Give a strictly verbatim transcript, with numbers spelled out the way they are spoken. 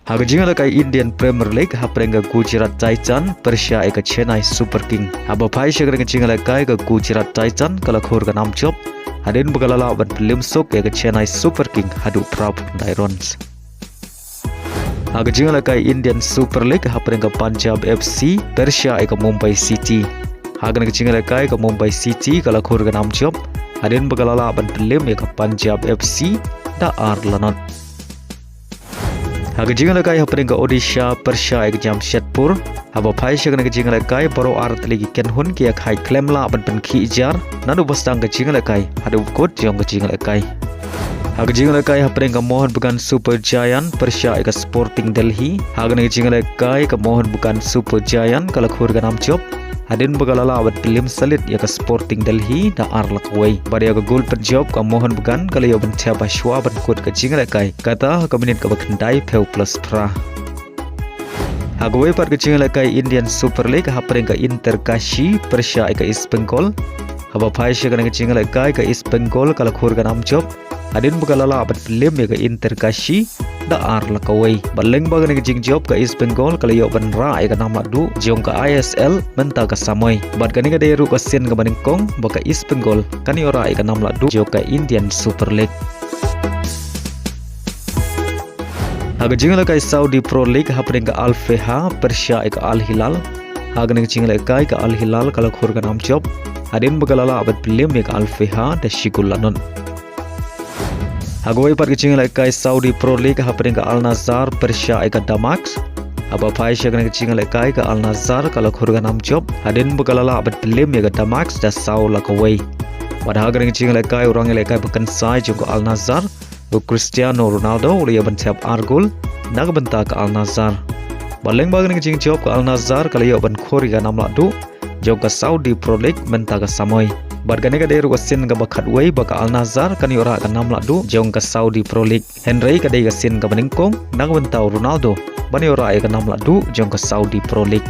Ha ka jingïalehkai Indian Premier League, hapdeng ka Gujarat Titan pyrshah ïa ka Chennai Super King. Haba phai sha kane ka jingïalehkai, ka Gujarat Titan ka la khur ka nam jop hadien ba ka la lah ban pynliem suk ïa ka Chennai Super King haduh phra phew khyndai runs. Ha ka jingïalehkai Indian Super League, hapdeng ka Punjab F C pyrshah ïa ka Mumbai City. Ha kane ka jingïalehkai, ka Mumbai City ka la khur ka nam jop hadien ba ka la lah ban pynliem ïa ka Punjab F C da ar la not. Ha ka jingïalehkai, hapdeng ka Odisha pyrshah ïa ka Jamshedpur. Haba phai sha kane ka jingïalehkai, baroh ar tylli ki kynhun ki ïakhaid khlem lah ban pynkhih jar naduh ba sdang ka jingïalehkai haduh ba kut jong ka jingïalehkai. Ha ka jingïalehkai, hapdeng ka Mohun Bagan Super Giant pyrshah ïa ka Sporting Delhi. Ha kane ka jingïalehkai, ka Mohun Bagan Super Giant ka la khur ka nam jop hadien ba ka la lah ban pynliem salit ïa ka Sporting Delhi da ar la kawei. Bad ïa ka gol pynjop ka Mohun Bagan ka la ïoh ban thep ha shuwa ban kut ka jingïalehkai, kata ha ka minit kaba khyndai phew plus phra. Ha kawei pat ka jingïalehkai Indian Super League, hapdeng ka Inter Kashi pyrshah ïa ka East Bengal. Haba phai sha kane ka jingïalehkai, ka East Bengal ka la khur ka nam jop hadien ba ka la lah ban pynliem ïa ka Inter Kashi da ar la kawei. Bad lyngba kane ka jingjop, ka East Bengal ka la ïoh ban rah ïa ka nam lahduh jong ka I S L mynta ka samoi. Bad kane ka dei ruh ka sien kaba nyngkong ba ka East Bengal kan ïoh rah ïa ka nam lahduh jong ka Indian Super League. Ha ka jingïalehkai Saudi Pro League, hapdeng ka Al Feiha pyrshah ïa ka Al Hilal. Ha kane ka jingïalehkai, ka Al Hilal ka la khur ka nam jop hadien ba ka la lah ban pynliem ïa ka Al Feiha da shi gol la not. Ha kawei pat ka jingïalehkai Saudi Pro League, hapdeng ka Al Nassr pyrshah ïa ka Damac. Haba phai sha kane ka jingïalehkai, ka Al Nassr ka la khur ka nam jop hadien ba ka la lah ban pynliem ïa ka Damac da saw la kawei. Bad ha kane ka jingïalehkai, u rangïalehkai ba kynsai jong ka Al Nassr, u Cristiano Ronaldo, u la ïoh ban thep ar gol na ka bynta ka Al Nassr. Bad lyngba kane ka jingjop, ka Al Nassr ka la ïoh ban khur ïa ka nam lahduh jong ka Saudi Pro League mynta ka samoi. Bad kane ka dei ruh ka sien kaba khatwei ba ka Al Nassr kan ïoh rah ka nam lahduh jong ka Saudi Pro League. Hynrei ka dei ka sien kaba nyngkong na ka bynta u Ronaldo ban ïoh rah ïa ka nam lahduh jong ka Saudi Pro League.